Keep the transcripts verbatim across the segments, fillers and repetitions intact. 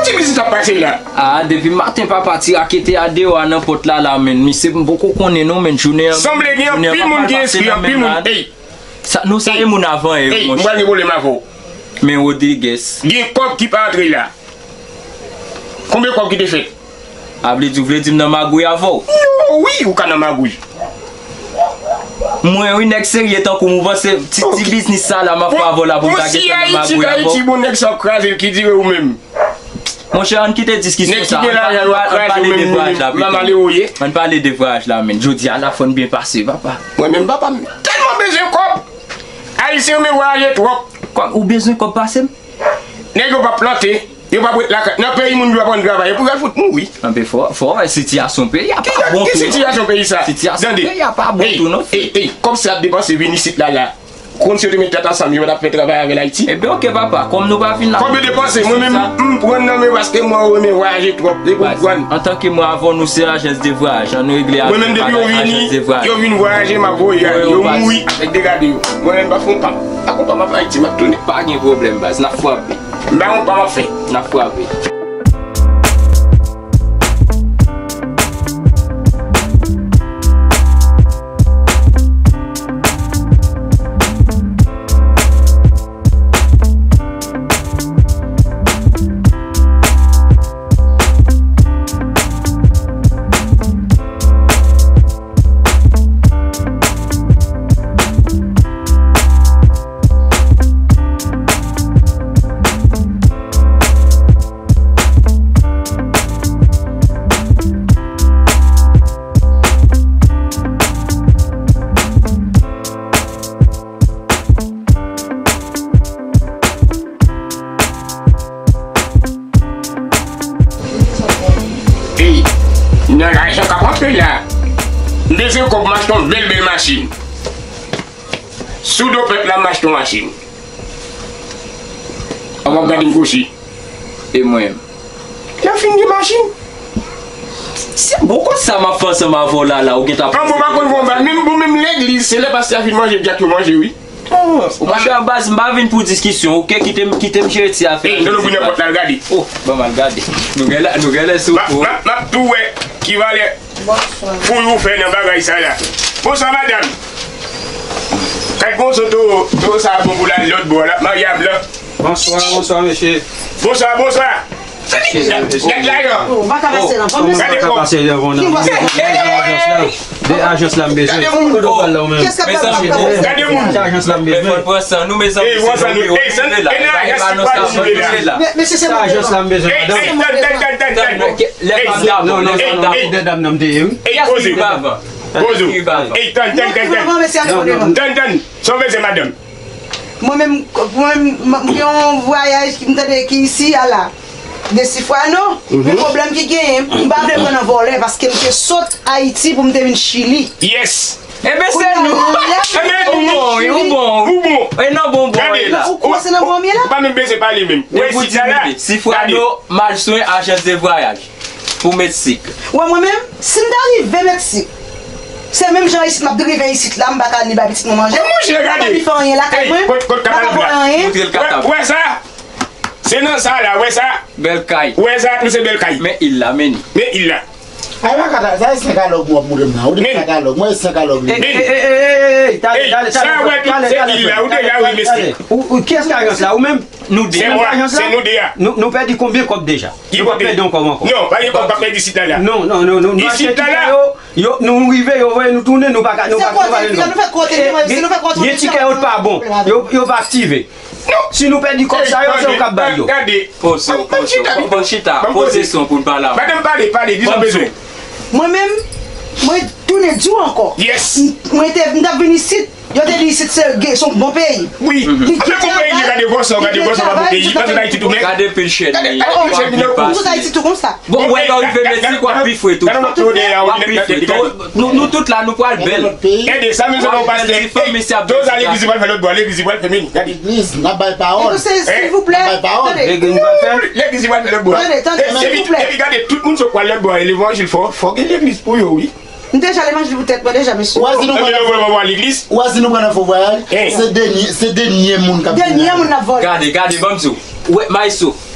Ki biznis ap pase la? Ah, depi maten papa ti rakete a deyò a nan pòt la la, menn. Misye m poko konnen non, menn, jounen an. Sanble gen anpil moun ki enskri, anpil moun. Ey, sa, nou sa e moun avan e, ey, m pral gen pwoblèm avè w. Men Rodriguez. Gen kòb ki pa antre la. Konbyen kòb ki te fèt? A vle di, w vle di m nan magouy avè w? Non, wi, ou ka nan magouy. Mwen, wi, nèg serye tankou m, ou panse ti, ti biznis sa la m ap fè avè w la pou m ta gentan nan magouy avè w? Bon, si Ayiti, Ayiti, bon, nèg sa w ap kraze l ki dire ou menm. Monchè, ann kite diskisyon sa. Ann pale de vwayaj la pito. Ann pale de vwayaj la, menn. Jodi a la, fò n byen pase, papa. Mwen menm, papa, m tèlman bezwen kòb. Ayisyen renmen vwayaje twòp. Kòm ou bezwen kòb pase m? Nèg yo p ap plante, yo p ap ret lakay. Nan peyi moun yo ap ann travay, yo pou al fout mouri. Anben, fò, fò wè sitiyasyon peyi a pa bon tou non. Ki sitiyasyon peyi sa? Sitiyasyon peyi a pa bon tou non, frè. Ey, ey, kòb sa y ap depanse vin isit la, la. Konn si yo te met tèt ansanm, yo pa t ap fè travay avè l Ayiti. Ebyen, oke, papa, kòm nou pa vin la. Kòb yo depanse, mwen menm, m pran nan men paske mwen renmen vwayaje twòp, depi w pran. Antanke mwen avè w, nou se ajans de vwayaj, an nou regle afè bagay ajans de vwayaj. Mwen menm, depi yo vini, yo vin vwayaje, m ap voye yo mouri, nèg degade yo. Mwen menm, m pa fon pa, pa konpa m ap Ayiti, m ap tounen. Pa gen pwoblèm, baz, n ap frape. M pa konpa m ap fè. N ap frape. Ey, nan lajan k ap rantre la. M bezwen kòb m achte yon bèl, bèl machin. Sou do pèp la, m achte yon machin. An w ap gade m kwochi. E mwen menm? Lè w fin gen machin. Se bon kòb sa m ap fè ansanm avè w la, la, ou gentan. An bon, pa konn fè yon bal. Menm bon, menm legliz, se lè pastè a fin manje, dyak yo manje, wi. Oh, monchè, baz, m pa vin pou diskisyon, oke? Kite m, kite m jere ti afè. Ey, non, non, pou nenpòt la, al gade. Oh, ban m al gade. Nou genlè, nou genlè sou kou. M ap, m ap tou wè ki valè. Bonswa. Pou yo fè nan bagay sa la. Bonswa, madanm. Gad gon zo towo, towo sa a bon pou l al lòt bò, l ap marye a blan. Bonswa, bonswa, mesye. Bonswa, bonswa. Gad, gad lajan. Oh, ou pa ka pase nan, pa pase nan. Gade kòb. Ki bò sa? De ajans la m bezwen. Kote w pral la ou menm? Kiyès k ap pale? Gade moun. Se ajans la m bezwen. Ey, pran san nou, mezanmi. Ey, pran san nou. Ey, san, e nan ajans ki pral rive la. Mesye, se ajans la m bezwen, madanm. Ey, tann, tann, tann, tann, tann. Lè pa m dabò, lè pa m dabò. Ey, ey, ey. Ey, poze. Poze. Ey, tann, tann, tann, tann. Tann, tann. Sa w bezwen, madanm? Mwen menm, mwen menm, m, m gen yon vwayaj ki m tande ki isi a la. De Sifwano. Men pwoblèm ki genyen, m pa vle pran nan vòlè paske m te sot Ayiti pou m te vin Chili. Yes. Enben, se nou. Enben, ou bon, ou bon. Ou bon. E nan bon bò la. Ou kwè se nan bon m ye la? Ou pa menm bezwen pale menm. Wè si ta la. Sifwano, Malswen, ajans de vwayaj. Pou Meksik. Wè mwen menm, si m ta rive Meksik, se menm jan isit m ap rive isit la, m pa ka ni bay pitit mwen manje, m pa ka ni fè anyen lakay mwen, m pa ka voye anyen. Wè sa? Se nan sa la, wè sa? Bèl kay. Wè sa, nou se bèl kay. Men il la, men. Men il la. Ay, pa kata, sa se senkalòg w ap montre m nan. Ou di senkalòg, mwen se senkalòg li. Ey, ey, ey, ey, ey, talè, talè, talè, talè, talè, talè. Ou, ou, kiyès ki ajans la? Ou menm? Nou de a. Se nou de a. Nou, nou pèdi konbyen kòb deja? Nou pa pèdi yon kòb ankò. Non, pa gen kòb k ap pèdi isit la la. Non, non, non, non, nou achte tikè yo, yo, nou rive, yo voye nou tounen, nou pa ka, nou pa, nou pa. Se kote nou fè kontwòl, si nou fè kontwòl. Gen tikè yo t pa bon. Yo, yo pa aktive. Non. Si nou pèdi kòb sa yo, se yo k ap bay yo. Gade. Poze w, poze w. Ban chita, poze son pou n pale avè w. Madanm, pale, pale, di sa w bezwen. Mwen menm, mwen tounen di w ankò. Yes. M, mwen te, m t ap vin isit. Yo te di isit se, se yon bon peyi. Wi. Anpil bon peyi, gade vòsò, gade vòsò pa bon peyi. Panse nan Ayiti tou, men. Gade pil chèn li. Gade pil chèn li. Tout Ayiti tou konsa. Bon, wè, lè w rive Meksik, w ap pi fre tou. W ap pi fre. Nou, nou tout la, nou pral bèl. Gade sa, mezanmi, pastè. Doza legliz li pral fè lòt bò, legliz li pral fèmen. Gade. Legliz, n ap bay pawòl. Silvouplè. N ap bay pawòl. Legliz li pral fè. Legliz li pral fè lòt bò. Tande, tande, silvouplè. Epi, epi gade, tout moun sot pral lòt bò, levanjil fò, fò gen legliz pou yo, wi. M deja levanjil pou tèt mwen deja, mesye. Ou wè si nou pran nan fo vwayaj. Se dènye, se dènye moun k ap vin la. Dènye moun n ap vòlè. Gade, gade, ban m di w. Ou wè, Maestro,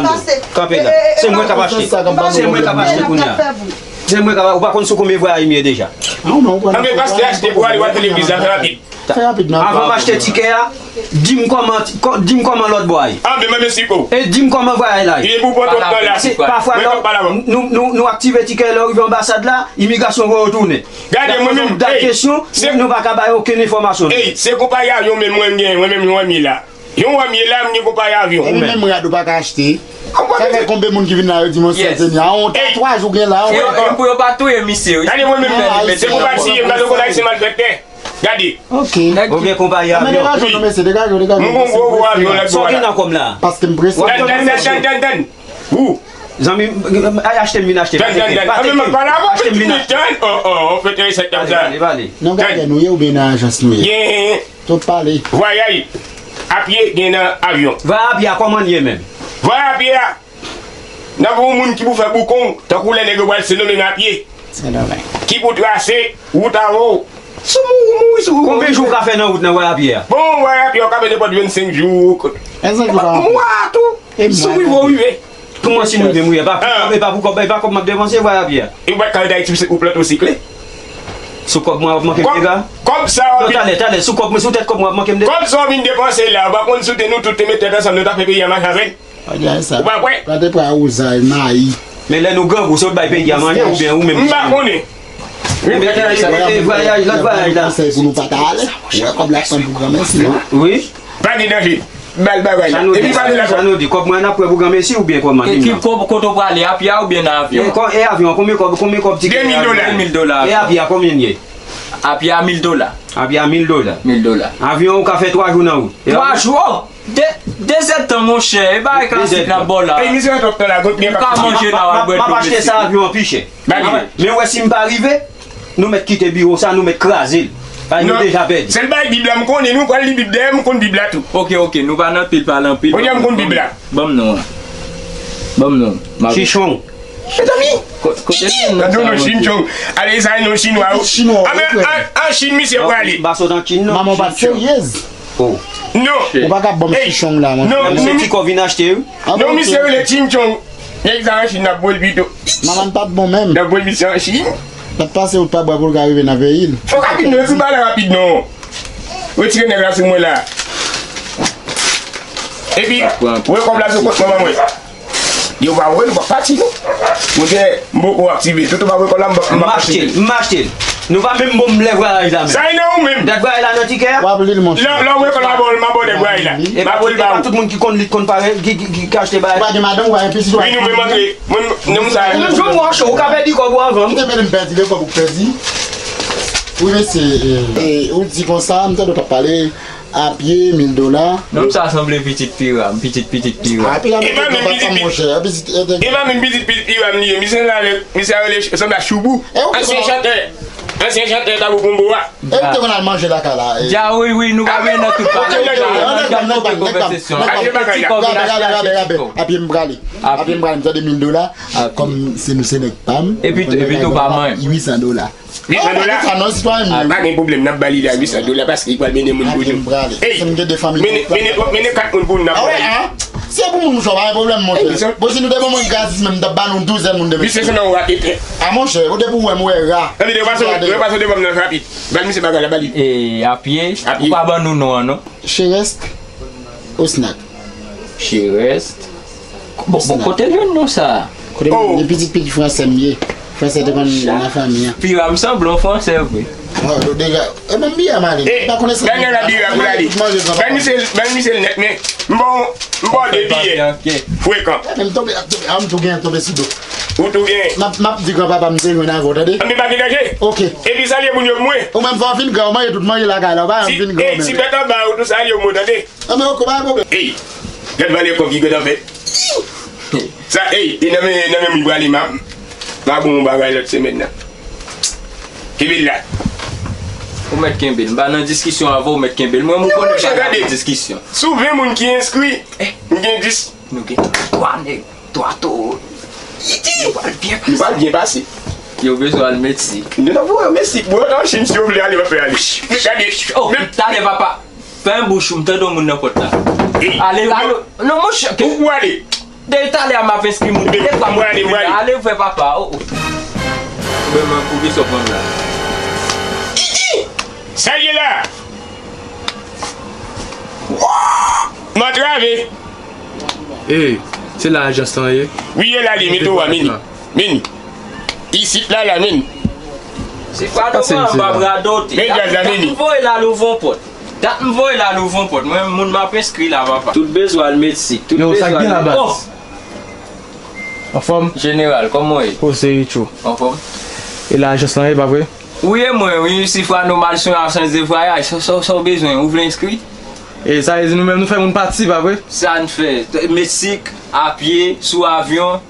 m di w. Kanpe la. Se mwen k ap achte. Se mwen k ap achte kounye a. Se mwen k ap, ou pa konn sou konbyen vwayaj m ye deja. Anben pastè achte pou ale, w al fè legliz la, fè rapid. Fè rapid non. Avan m achte tikè a, di m kòman, di m kòman lòt bò a ye. Anben mwen mèsi kou. E di m kòman vwayaj la ye. Li pou pran twòp tan la. Pafwa lè nou, nou, nou aktive tikè, lè w rive anbasad la, imigrasyon voye w tounen. Gade mwen menm, dat kesyon, nou pa ka bay okenn enfòmasyon. Ey, se konpayi avyon menm mwen gen, mwen menm mwen ye la. Yon wè m ye la, m gen konpayi avyon. Ou menm rad ou pa ka achte. Sa fè konbe moun ki vin la yo di mwen sèl se ni a yon tatwaj ou gen la. Pou yo pa touye misye wi. Gade mwen menm, se pou pa tiye m, gade w konn Ayisyen malfektè. Gade. Ok. Ou gen konpayi avyon. Degaje w non mesye, degaje w, degaje w. M gon gwo gwo avyon la. Sa w gen nan kòm la? Paske m prese. Tann, tann, tann, tann, tann. Ou. Zanmi m, ay achte m vin achte. Tann, tann, tann. Anben m ap pale avè w pitit li, tann. Oh, oh, oh, fè tèt sa. Pale, pale. Non, gade nou ye oubyen nan ajans nou ye? Gen. Tout pale. Vwayaj apye gen nan avyon. Vwayaj apye a kòman l ye menm? Vwayaj apye a, n ap yon moun ki pou fè boukon, tankou lè nèg yo pral Sendomeng apye. Sendomeng. Ki pou trase wout avè w. Si w mouri, mouri sou wout. Konbyen jou w ka fè nan wout nan vwayaj apye a? Bon, vwayaj apye a, w ka fè nenpòt vennsenk jou. Vennsenk jou pa anpil. Mwa tou. Si w rive, w rive. Kòman si mwen menm wi, e pa pou kòb, e pa pou kòb, e pa kòb m ap depanse vwayaj apye a. E w pa t ka ret Ayiti pou w plante w sikle? Sou kòb mwen w ap manke m dega? Kòb sa w ap vin. Non, talè, talè, sou kòb mwen, sou tèt kòb mwen w ap manke m dega? Kòb sa w vin depanse la, w pa konn si w te nou tout te met tèt ansanm, nou ta fè peyi a mache avè n? Ou pa kwè? Plante pwa wouzay, mayi. Men lè nou grangou, se w t bay peyi a manje oubyen ou menm? M pa konnen. Vwayaj, lòt vwayaj la. Konsèy pou nou pa ta ale. Ou wè kòb la tann pou granmèsi la. Wi. Pa gen danje. Bal bagay la. Epi pale la. Sa nou di, kòb mwen an ap pran pou granmesi oubyen kòman? Di m non. Ki kòb, kote w prale, a pye a oubyen nan avyon? E avyon an, konbyen kòb, konbyen kòb tikè? De mil dola. De mil dola. E a pye a, konbyen l ye? A pye a mil dola. A pye a mil dola. Mil dola. Avyon an ou ka fè twa jou nan wout. Twa jou? De, de zèdtan, monchè, e bagay klasik n ap ba w la. Ey, misye twòp tan la, gon pye. Ou ka manje la, w ap bwè dlo. M ap achte sa, avyon an pi chè. Men w wè si m pa rive, nou mèt kite biwo sa, nou mèt kraze l. Paske nou deja pèdi. Sèl bagay Bib la m konnen, nou pral li Bib dèyè, m konn Bib la tou. Oke, oke, nou pa nan pil pale anpil. Kounye a m konn Bib la. Ban m non an. Ban m non. Chichon. Mezanmi. Kote l non sa? Tande yon non chinchon. Ale sa e non chinwa yo. Chinwa, an Chin misye prale. M pa sot an Chin non. Manman w pa t seryez. Oh. Non. Ou pa ka ban m chichon la, monchè. Non, se ti kò vin achte wi. Non, misye rele chinchon. Nèg sa an Chin n ap bo l pito. Manman n pa t bon menm. N ap bo l misye an Chin. L ap pase wout pa bwa pou l ka rive nan peyi l. Fò rapid non, epi pale rapid non. Retire nèg la sou mwen la. Epi, wè kòb la sou kont manman mwen. Yo pa wè, nou pa pati non. Monchè, m poko aktive. Tout ou pa wè kòb la, m pa, m pa aktive. M achte l, m achte l. Nou pa menm bon lè vwayaj la menm. Sa e nan ou menm. Dat vwayaj la nan tikè a? W ap li l, monchè. Lè, lè w wè kòb la, m a ba w lè vwayaj la. M a ba w li. E pa tout moun ki konn li, ki konn pare, ki, ki, ki, ki ka achte bagay. Ou pa gen madanm, ou pa gen pitit, ou pa gen... Wi, nou menm antre. Mwen, mwen, mwen sa. Ou menm jwenn mwen cho, ou ka pèdi kòb ou anvan. Ou te mele m pèdi, de kòb ou pèdi. Wi, mesye, e, e, ou di konsa, m tande w t ap pale. A pye, mil dola. Nonm sa sanble pitit Piram, pitit, pitit Piram. A, Piram, e pa menm pitit, monchè, pitit, e, e pa menm pitit, pitit Piram li ye. Misye la, misye a rele, sanble a Choubou. Ansyen chantè. Ansyen chantè Tabou Konbo a. E ou te konn al manje lakay la, e. Dja, wi, wi, nou pa vin nan tout pale. Nèg la, nèg la, nèg la, nèg la. Ti kòb vin achte ti kòb. A pye m prale. A pye m prale, m tande mil dola. Kòm se nou, se nèg pa m. Epi, epi tou pa manyen. Uit san dola. Uit san dola? Sa non, sitwayen m. Ah, pa gen pwoblèm, n ap ba li la uit san dola paske li pral mennen moun pou nou. Ey, mennen, mennen, mennen kat moun pou nou, n ap ba li. Ah wè, ah. Si se pou moun mouchwa, pa gen pwoblèm, monchè. Bon, si nou te ban mwen gratis menm, m t ap ba nou douzèn moun demen. Misye se nan ou raketè. Ah, monchè, ou depi w wè m, ou wè ra. Ann, depi w pase, w pase devan m nan rapid. Ba l misye bagay la, ba li. E, a pye, ou pa ban nou non an, non? Cherest Osnak. Cherest. Bon, bon, kote l jwenn non sa a? Kote m ye, pitit pitit fransè m ye. Fransè te konn nan fanmi an. Piram sanble yon fransè vre. Oh, deja, e ban m biyè m ale. M pa konnen sa. Daniel la biyè pou l ale. Ban misye, ban misye l nèt, men m ba w, m ba w de biyè. Frekan. Men m tonbe, ap tonbe, a, m tou gen tonbe sou do. Ou tou gen. M ap, m ap di granpapa m te jwenn avè w, tande? Ann, men pa gen danje. Oke. Epi salye moun yo pou mwen. Ou menm fò w vin gran, ou manje tout manje lakay la, ou pa janm vin gran menm. Ti bèt anba, ou tou salye moun, tande? Ann, men oke, pa gen pwoblèm. Ey, gad valè kòb ki gentan fèt. Sa, ey, e nan men, nan men m li prale, m a, m a ba w yon bagay lòt semèn nan. Kenbe l la. Ou mèt kenbe l. M pa nan diskisyon avè w, ou mèt kenbe l. Mwen, m konnen m pa nan diskisyon. Sou ven moun ki enskri, m gen dis. Nou gen twa nèg, twa towo. Yo pral byen pase. Yo pral byen pase. Yo bezwen al Meksik. Nou nan voye yo Meksik, bro, nan Chin, si yo vle ale, yo ap fè ale. Gade. Oh, talè, papa. Fèmen bouch ou, m tande yon moun nan pòt la. Ale, ale. Non, monchè. Ou pou ale. Depi talè a m ap enskri moun. De twa moun ki ale, ale, vrè papa. Oh, oh. Ou bezwen pou ki sòp moun la. Sa l ye la? M antrave. Ey, se la ajans lan ye? Wi, e la li, mete w a, men li. Men li. Isit la, la, men li. Se pa nou anba bra dote. Men djaz la, men li. Dat m voye l al ouvri yon pòt. Dat m voye l al ouvri yon pòt. Mwen, moun m ap enskri la, papa. Tout bezwen al Meksik. Tout bezwen al Meksik. Yo, sa k gen la, baz? Anfòm? Jeneral, kòman w ye? O, se Richo. Anfòm? E la ajans lan ye, pa vre? Wi, e mwen, wi, Sifrano Malswen, ajans de vwayaj. Sa, sa, sa w bezwen? Ou vle enskri? E sa vle di nou menm nou fè moun pati, pa vre? Sa n fè. Meksik, a pye, sou avyon.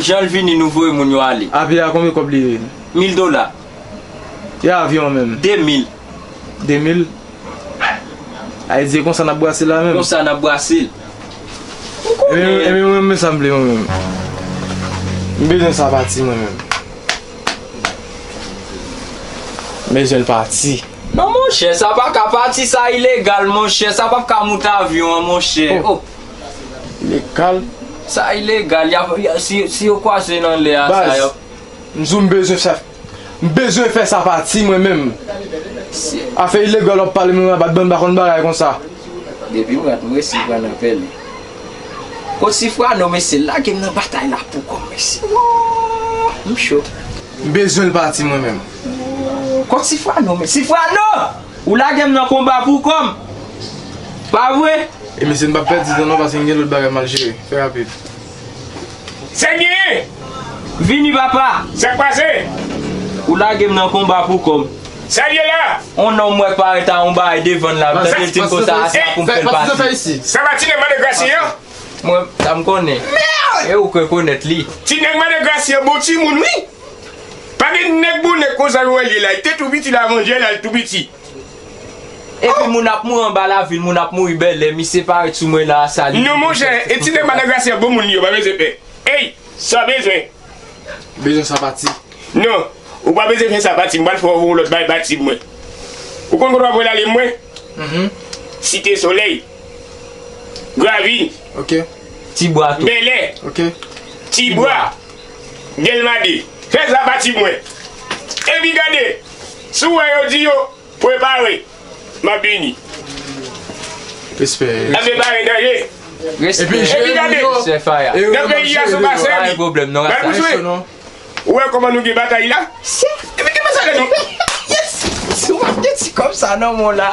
Jan l vini, nou voye moun yo ale. A pye a konbyen kòb li ye? Mil dola. E avyon an menm? De mil. De mil? Ayiti, se konsa n ap brase la menm? Konsa n ap brase l. Ou konnen. Ebyen, ebyen, mwen menm, sa m vle, mwen menm. M bezwen sa pati, mwen menm. M bezwen l pati. Non, monchè, sa pa ka pati, sa ilegal, monchè. Sa p ap ka moute avyon an, monchè. Oh. Oh. Ilegal? Sa ilegal. Y a, y a, si, si yo kwaze nan lè a, sa y ap... Baz, m di w m bezwen sa. M bezwen fè sa pati mwen menm. Afè ilegal w ap pale, mwen pa t bann pa konn bagay konsa. Depi m rat m resi pran nan pèlen. Kot Sifrano, mesye, lage m nan batay la pou kò m, mesye. Woo, m cho. M bezwen l pati mwen menm. Kot Sifrano, mesye. Sifrano! Ou lage m nan konba pou kò m. Pa vre? E mesye, n p ap pèdi tan non, paske n gen lòt bagay m al jere. Fè rapid. Sa k genyen? Vini, papa! Sa k pase? Ou lage m nan konba pou kò m. Sa l ye la? On nonm mwen parèt a on bagay devan l la, m tande l di m konsa, a sa pou m fè l pati. Sa pa ti nèg Mande Grasye an? Mwen, sa m konnen. E ou k rekonèt li. Ti nèg Mande Grasye an bon timoun, wi. Pa gen nèg bonnen konsa nou wè l ye la. Li te tou piti, l a manje, l al tou piti. Epi moun ap mouri anba lavil, moun ap mouri bèlè, misye parèt sou mwen la, sa li. Non, monchè, e ti nèg Mande Grasye an bon moun li, yo pa bezwen pè. Ey, sa w bezwen? Bezwen sa pati. Non, ou pa bezwen fè sa pati, m pral fè w yon lòt bay pati mwen. Ou konn kote w ap wè l ale mwen? Mhm. Site Solèy. Gravin. Ok. Tibwa tou. Bèlè. Ok. Tibwa. Dèlma de. Fè sa pati mwen. Epi gade, si w wè yo di yo, prepare. M ap vini. Respè. M ap prepare danje. Respè. Epi jere moun yo. Nan peyi a sou basen li. Pa gen pwoblèm non, Rasta. Ou wè kòman nou gen batay la? Epi ki mesaj la nou? Yes! Si w ap gen ti kòb sa nan men w la.